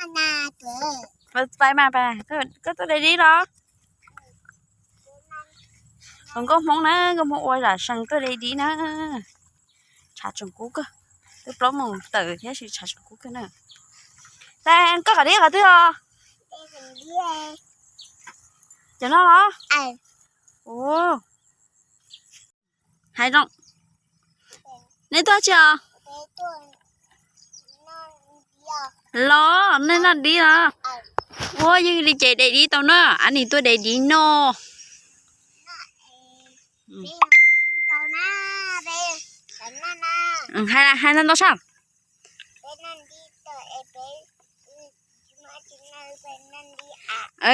Pais mas, koj tuaj de dib los? Nkauj Hmoob na, nkauj Hmoob ua zam sees tuaj de dib na. Tshav tseem kub kawg, twb plaub moos tawm thiab sis tshav tseem kub kawg na. Koj qhov dib qhov twg os? Cov no los? Hais zoo, neb tuaj tsi os? Los nej noj dib los? Ua yeej li ces de dib tau na, Anis tuaj de dib noj. Hais ntau ntau sab.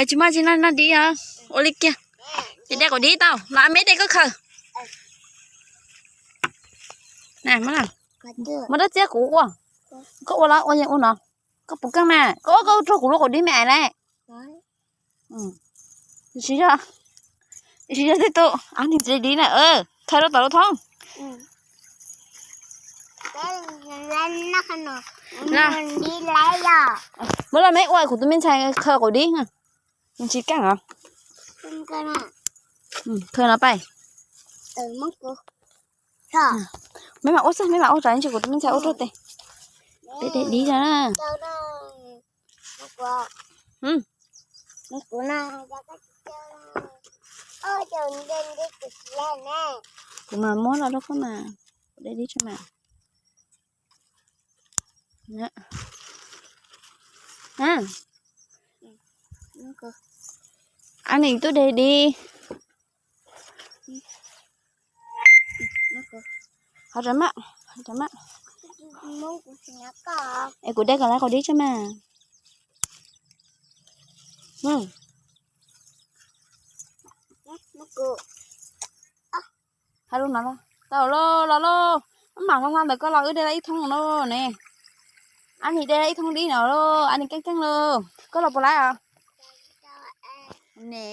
Tsis muaj tsis noj dib os. Ua li kiag, ces de kuv dib tau los, me de koj khaws. Muab dab txiab kuv ua. Koj ua los ua yeej ua no. Koj puas keej mas, koj ua koj rau kuv lub qaum dib me ais lawm. Tsis yog, tsis yog tej tus, Anis tsis de dib na, khaws rau tom lub thoob. Muab los me ua kuv tus me ntxhais khaws qaum dib. Tsis keej os. Khaws no pais. Me mam ua xwb, me mam ua tsam ntshe kuv tus me ntxhais ua rau tes. Peb de dib na. Kuv mas muab los rau koj mas, kuv de dib tso mas. Anis tuaj de dib. Hov tsev mas, hov tsev mas. Es kuv de kom lawv qaum dib tso mas. Hais lus no, tau lauj, los lauj. Wb mam hla hla ntawm koj los wb de tau ib thoob no ne. Anis de tau ib thoob dib no lauj, Anis keej keej lauj. Koj los puas laiv os? Ne.